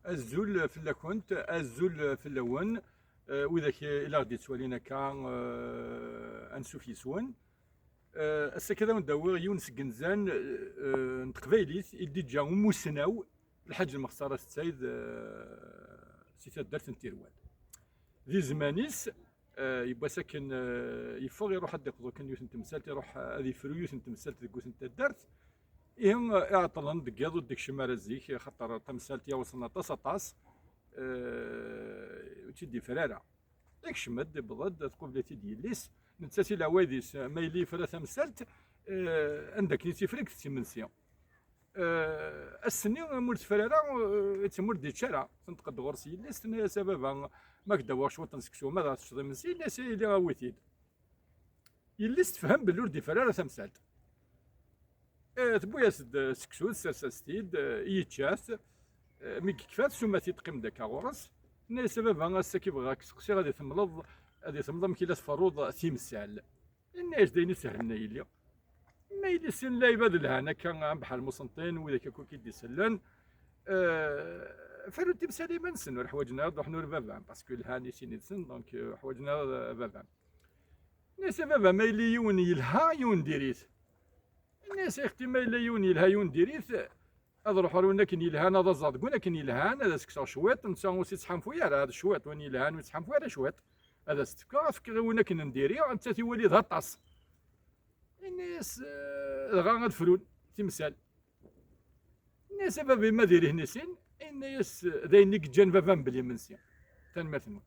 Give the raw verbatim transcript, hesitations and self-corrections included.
Azul fell-akent, azul fell-awen, eh, widak i la ɣ-d-yettwalin akka, eh, ansuf yes-wen. Eh, ass-agi ad awen-d-awiɣ yiwen seg inzan, eh, n teqbaylit i d-iǧǧa umussnaw Lḥaǧ Lmextar At Said, eh, si taddart n Tirwal. Di zzman-is, eh, yiwwas akken, eh, yeffeɣ, iruḥ ad d-iqḍu kan yiwet n temsalt, iruḥ ad yefru yiwet n temsalt deg yiwet n taddart. Ihi, eh, iɛeṭṭlen deg yiḍ ur d-ikcem ara zik, xaṭer tamsalt iɛuṣen aṭas, aṭas, eh, ur tt-id-yefri ara. Ikcem-d, iwweḍ-d, tqubel-it-id yelli-s, netta si leɛwayed-is, ma yella yefra tamsalt, eh, anda akken i tt-ifra, kkes imensi. Eh, ass-nni, ma ur tefra ara, eh, ur d-yečči ara. Tenṭeq-d ɣur-s yelli-s, tenna-yas: "A baba, ma k-d-awiɣ cwiṭ n seksu, ma ad teččeḍ imensi?" Yenna-yas: "Ili, awi-t-id." Yelli-s tefhem belli ur d-ifra ara tamsalt. Eh, tewwi-yas-d seksu, tessers-as-t-id, eh, yečča-t. Eh, mi yekfa, tessuma-t-id, teqqim-d akka ɣur-s. Tenna-yas: "A baba, ass-agi bɣiɣ ad k-seqsiɣ, ad i-temleḍ, ad i-temleḍ amek i la tferruḍ timsal." Yenna-yas: "D ayen isehlen a yelli." Ma yella sin lɛibad lhan akka, am Bḥal Musenṭin, widak akk i d-isellen, eh, ferrun timsal iman-nsen, ur ḥwaǧen ara ad ruḥen ɣer baba, parce que lhan i sin yid-sen, donc, eh, ḥwaǧen ara baba. Yenna-yas: "A baba, ma yella yiwen yelha, yiwen diri-t." Yenna-yas: "A xti, ma yella yiwen yelha, yiwen diri-t, ad ruḥeɣ ɣer win akken yelhan, ad aẓeɣ deg win akken yelhan, ad as-kkseɣ cwiṭ, netta ur s-ittḥanfu ara, ad cwiṭ, win yelhan ur ittḥanfu ara cwiṭ. Ad as-t-fkeɣ, ad fkeɣ i win akken n diri, netta ad t-iwali d aṭas." Yenna-yas, eh, dɣa ad frun timsal. Yenna-yas: "A baba, ma diri-hen i sin?" Yenna-yas: "D ayen i yeǧǧan baba mebla imensi." Tanemmirt-nwen.